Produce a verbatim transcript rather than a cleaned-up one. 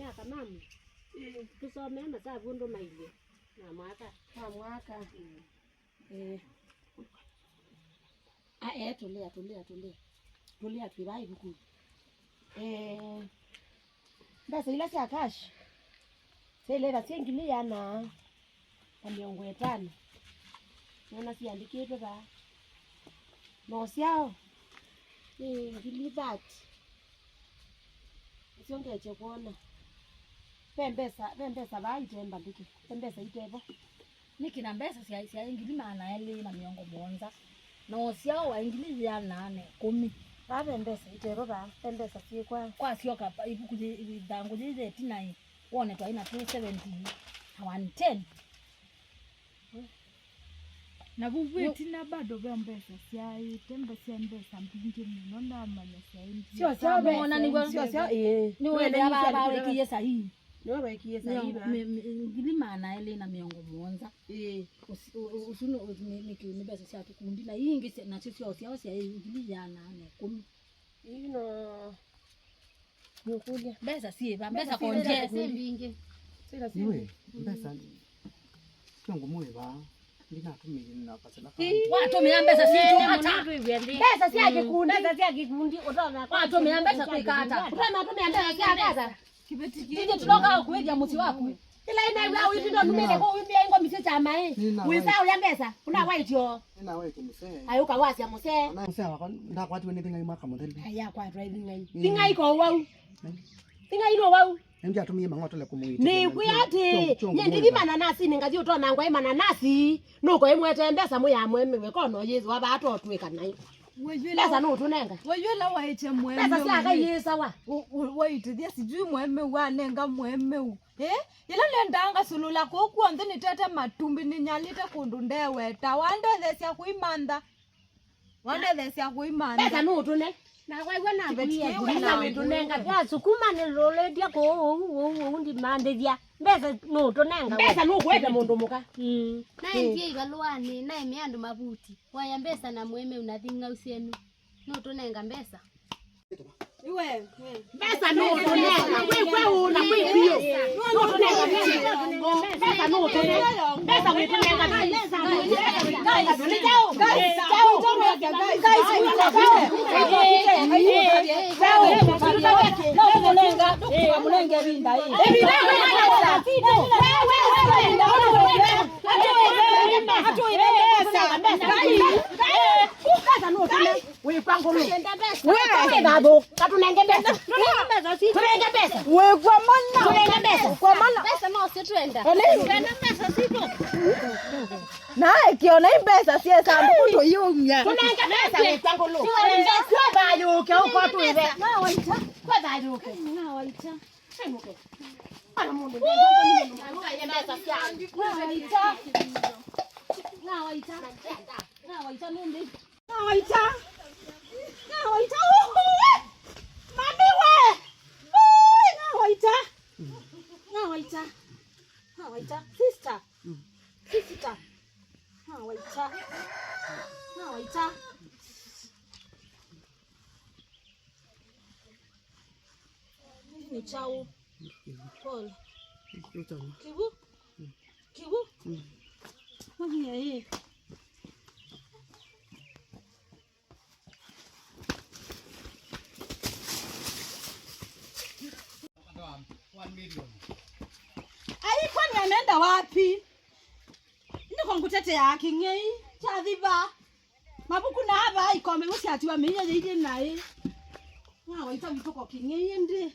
Aka mamu. Ĩĩ. Tũsomee masavu ũndũ mailyĩ na mwaka. Na mwaka. Mm. Eh. Ah, eh, tũlea, tũlea, tũlea. Tũlea twĩ vaa ĩvukunĩ. Eh, mbesa ila sya cash syaĩle ĩva syĩ ngili ĩana na mĩongo ĩtano. Nona siandĩkĩtwe vaa. Na ũsyao nĩ ngili thirty. Nĩsyo ngeche kwona. Ve mbesa, ve mbesa vaa ite mbalĩke. Ve mbesa itevo. Nĩkĩ na mbesa sya, sya ngili maana elĩ na mĩongo mũonza, na ũsyao wa ngili ĩana na ĩkũmi? Vaa ve mbesa itevo vaa, ve mbesa syĩkwa. Kwasyoka pa ivuku yĩ, ithangũ yĩĩ yĩ ĩtina ĩ, wone twaĩ na two seventy na one ten. Na vuvu ĩtina bado ve mbesa syaĩte, mbe sya mbesa mbingĩ mũno, ndamanya syaĩ mbingĩ. Syo, syo, mona nĩw'o. Syo, syo, ĩĩ. Nĩwethĩa vavawĩkie sahihi. Nĩwe wekie sahihi va? Ngili maana elĩ na mĩongo mũonza. Ĩĩ. Ũsu nĩ, nĩ, nĩ mbesa sya kĩkundi, na ii ingĩ nasyo syoo syao syaĩ ngili ĩana na ĩkũmi. Ii no nĩũkũlya. Mbesa syĩ va? Mbesa konje. Mbesa syĩ mbingĩ. Sila syĩ mbingĩ. Iwe, mbesa kyongo mũĩ va? Ndinatũmĩie na kasela. Watũmĩa mbesa sitũ ata? Mbesa sya kĩkundi. Mbesa sya kĩkundi, ũtonya kwa watũmĩa mbesa kwĩka ata? Ũtonya tũmĩa mbesa sya kasa. Ithyĩ tũnoka kũĩthya mũsyĩ waku. Ĩla ĩnaĩw'a ũithi ndonumĩte kũu wĩmbĩa ingo misĩ kya maĩ. Wĩsa ũya mbesa, ũnawaityo. Nĩnawaitye mũsee. Ayũka wasya mũsee. Mũsee wakwa ndakwatiwe nĩ thing'ai mwaka mũthelu. Ayakwatwa ĩthing'ai. Thing'ai ko wau. Thing'ai no wau. Nĩndĩ atũmie mang'otole kũmũitĩka. Nĩkwĩa atĩ, nye ndithi mananasinĩ ngathi ũtonangwa ĩ mananasi, nũko ĩmwete mbesa mũya mweme wekona ũyĩthwa vaa totwĩka naĩ. Mbesa nũtũnenga. Wayuela waĩtye mweme. Mbesa sya Ngai yĩsawa. Waitĩthya sijui mweme wanenga mweme. Eh? Ĩla nendaa ngasũlũla kũu kw'onthe nĩtete matumbĩ nĩnyalĩte kũndũ ndeweta. Wandetheesya kũimantha. Wandetheesya kũimantha. Mbesa nũtũne. Na waigua na kĩveti kĩu na wĩtũnenga. Twasukuma nĩlũlĩtye kũu ũu, ũu, ũu ndimandĩthya. Mbesa nũtũnenga. Mbesa nũkũete mũndũ mũka. Mm. Naendie ivalũanĩ, naemea andũ mavuti. Waya mbesa na mweme unathi ng'au syenu. Nũtũnenga mbesa. Iwe, we. Mbesa nũtũnenga. Kwĩ, kwĩ ũna, kwĩ biũ. Nũtũnenga mbesa. Mbesa nũtũne. Mbesa wĩtũnenga. Mbesa nũtũne. Guys, guys, guys, guys, Wĩkwa ngũlũ. Wĩkwa wĩ thathũ. Katũnenge mbesa. Tũnenge mbesa. Wĩkwa mana. Tũnenge mbesa. Wĩkwa mana. Mbesa no sitwenda. Twenda mbesa sitũ. Na ĩkĩona i mbesa syĩ sandũkũ tũyĩumya. Tũnenge mbesa wĩkwa ngũlũ. Kwetha yũke ũko twĩve. Kwetha yũke. Nawaita. Nawaita. Nawaita. Nawaita. Nawaita. Nawaita. Nawaita. Uhuwe. Mami we. Uhuwe. Nawaita. Nawaita. Nawaita. Sister. Sister. Nawaita. Nawaita. Nĩ kyaũ? Pole. Kĩw'ũ? Kĩw'ũ? Mami ĩ. Ai, kwani anaenda wapi? Nĩko ngũteteaa kĩng'ei kyathi va. Mavuku na ava ikombe ũsyatiwa mĩio yĩilyĩ naĩ. Nawaita witũ ko kĩng'ei ĩndĩ.